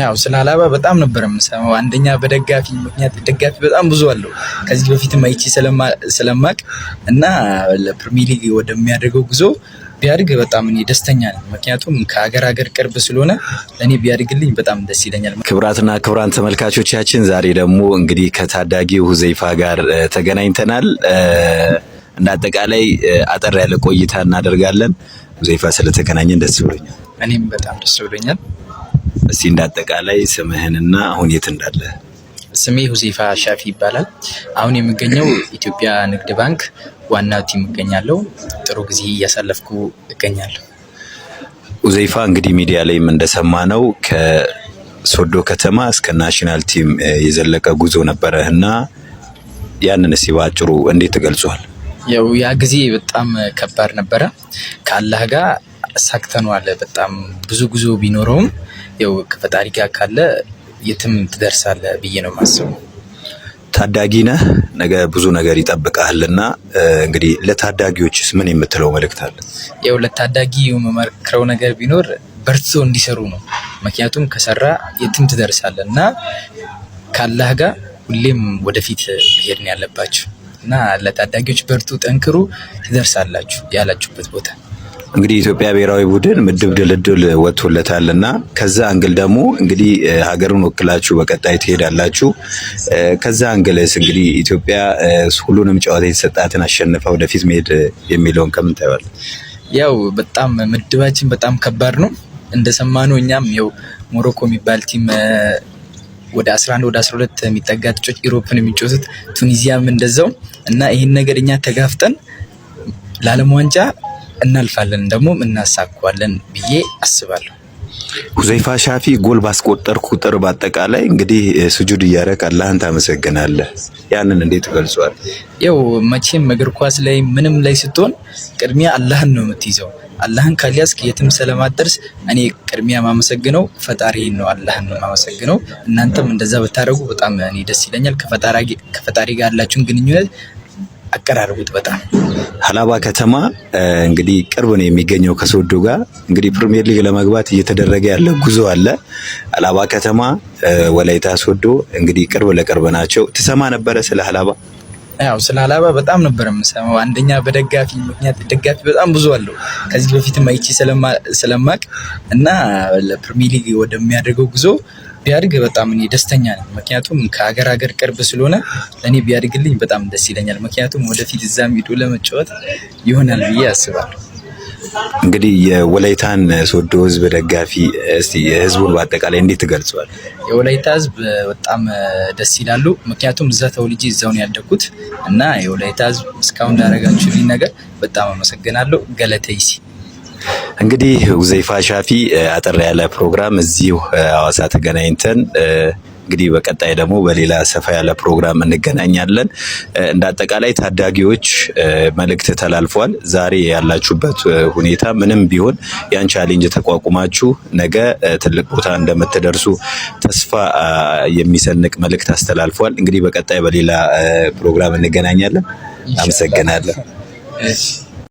ያው ስለ ሀላባ በጣም ነበር የምሰማው። አንደኛ በደጋፊ ምክንያት ደጋፊ በጣም ብዙ አለው፣ ከዚህ በፊትም አይቼ ስለማቅ እና ለፕሪሚየር ሊግ ወደሚያደርገው ጉዞ ቢያድግ በጣም እኔ ደስተኛ ነኝ። ምክንያቱም ከሀገር ሀገር ቅርብ ስለሆነ ለእኔ ቢያድግልኝ በጣም ደስ ይለኛል። ክቡራትና ክቡራን ተመልካቾቻችን፣ ዛሬ ደግሞ እንግዲህ ከታዳጊው ሁዘይፋ ጋር ተገናኝተናል። እንደ አጠቃላይ አጠር ያለ ቆይታ እናደርጋለን። ሁዘይፋ፣ ስለተገናኘን ደስ ብሎኛል። እኔም በጣም ደስ ብሎኛል። እስቲ እንደ አጠቃላይ ስምህንና አሁን የት እንዳለ። ስሜ ሁዘይፋ ሻፊ ይባላል። አሁን የምገኘው ኢትዮጵያ ንግድ ባንክ ዋና team እገኛለሁ። ጥሩ ጊዜ እያሳለፍኩ እገኛለሁ። ሁዘይፋ፣ እንግዲህ ሚዲያ ላይም እንደሰማነው ከሶዶ ከተማ እስከ national team የዘለቀ ጉዞ ነበረህ እና ያንን እስቲ በአጭሩ እንዴት ትገልጿል? ያው ያ ጊዜ በጣም ከባድ ነበረ። ከአላህ ጋር አሳክተነዋል። በጣም ብዙ ጉዞ ቢኖረውም ያው ከፈጣሪ ጋር ካለ የትም ትደርሳለህ ብዬ ነው የማስበው። ታዳጊ ነህ፣ ነገ ብዙ ነገር ይጠብቅሃልና እንግዲህ ለታዳጊዎችስ ምን የምትለው መልእክት አለ? ያው ለታዳጊ የምመክረው ነገር ቢኖር በርትቶ እንዲሰሩ ነው። ምክንያቱም ከሰራ የትም ትደርሳለህ እና ከአላህ ጋር ሁሌም ወደፊት መሄድ ነው ያለባችሁ እና ለታዳጊዎች በርቱ፣ ጠንክሩ፣ ትደርሳላችሁ ያላችሁበት ቦታ። እንግዲህ የኢትዮጵያ ብሔራዊ ቡድን ምድብ ድልድል ወጥቶለታል እና ከዛ angle ደግሞ እንግዲህ ሀገርን ወክላችሁ በቀጣይ ትሄዳላችሁ። ከዛ angle ስ እንግዲህ ኢትዮጵያ ሁሉንም ጨዋታ የተሰጣትን አሸንፋ ወደፊት መሄድ የሚለውን ከምን ታየዋለህ? ያው በጣም ምድባችን በጣም ከባድ ነው። እንደሰማነው እኛም ያው ሞሮኮ የሚባል team ወደ 11 ወደ 12 የሚጠጋ ተጫዋች Europe ን የሚጫወቱት፣ ቱኒዚያም እንደዛው እና ይህን ነገር እኛ ተጋፍጠን ለዓለም ዋንጫ እናልፋለን፣ ደግሞ እናሳካዋለን ብዬ አስባለሁ። ሁዘይፋ ሻፊ፣ ጎል ባስቆጠርክ ቁጥር በአጠቃላይ እንግዲህ ስጁድ እያደረግ አላህን ታመሰግናለህ። ያንን እንዴት ትገልጸዋለህ? ያው መቼም እግር ኳስ ላይ ምንም ላይ ስትሆን ቅድሚያ አላህን ነው የምትይዘው። አላህን ካልያዝክ የትም ስለማትደርስ እኔ ቅድሚያ ማመሰግነው ፈጣሪን ነው፣ አላህን ነው ማመሰግነው። እናንተም እንደዛ ብታደርጉ በጣም እኔ ደስ ይለኛል። ከፈጣሪ ጋር ያላችሁን ግንኙነት አቀራርቡት በጣም። ሀላባ ከተማ እንግዲህ ቅርብ ነው የሚገኘው ከሶዶ ጋር። እንግዲህ ፕሪሚየር ሊግ ለመግባት እየተደረገ ያለ ጉዞ አለ። ሀላባ ከተማ፣ ወላይታ ሶዶ እንግዲህ ቅርብ ለቅርብ ናቸው። ትሰማ ነበረ ስለ ሀላባ? ያው ስለ ሀላባ በጣም ነበር የምሰማው። አንደኛ በደጋፊ ምክንያት ደጋፊ በጣም ብዙ አለው፣ ከዚህ በፊትም አይቼ ስለማቅ እና ለፕሪሚየር ሊግ ወደሚያደርገው ጉዞ ቢያድግ በጣም እኔ ደስተኛ ነኝ። ምክንያቱም ከሀገር ሀገር ቅርብ ስለሆነ ለእኔ ቢያድግልኝ በጣም ደስ ይለኛል። ምክንያቱም ወደፊት እዛም ሄዶ ለመጫወት ይሆናል ብዬ አስባለሁ። እንግዲህ የወላይታን ሶዶ ህዝብ ደጋፊ፣ እስቲ ህዝቡን በአጠቃላይ እንዴት ትገልጸዋል? የወላይታ ህዝብ በጣም ደስ ይላሉ። ምክንያቱም እዛ ተወልጄ እዛው ነው ያደግኩት እና የወላይታ ህዝብ እስካሁን ላደረጋችሁልኝ ነገር በጣም አመሰግናለሁ። ገለተይሲ። እንግዲህ ሁዘይፋ ሻፊ፣ አጠር ያለ ፕሮግራም እዚሁ ሐዋሳ ተገናኝተን እንግዲህ በቀጣይ ደግሞ በሌላ ሰፋ ያለ ፕሮግራም እንገናኛለን። እንደ አጠቃላይ ታዳጊዎች መልእክት ተላልፏል። ዛሬ ያላችሁበት ሁኔታ ምንም ቢሆን ያን challenge ተቋቁማችሁ ነገ ትልቅ ቦታ እንደምትደርሱ ተስፋ የሚሰንቅ መልእክት አስተላልፏል። እንግዲህ በቀጣይ በሌላ ፕሮግራም እንገናኛለን። አመሰግናለሁ።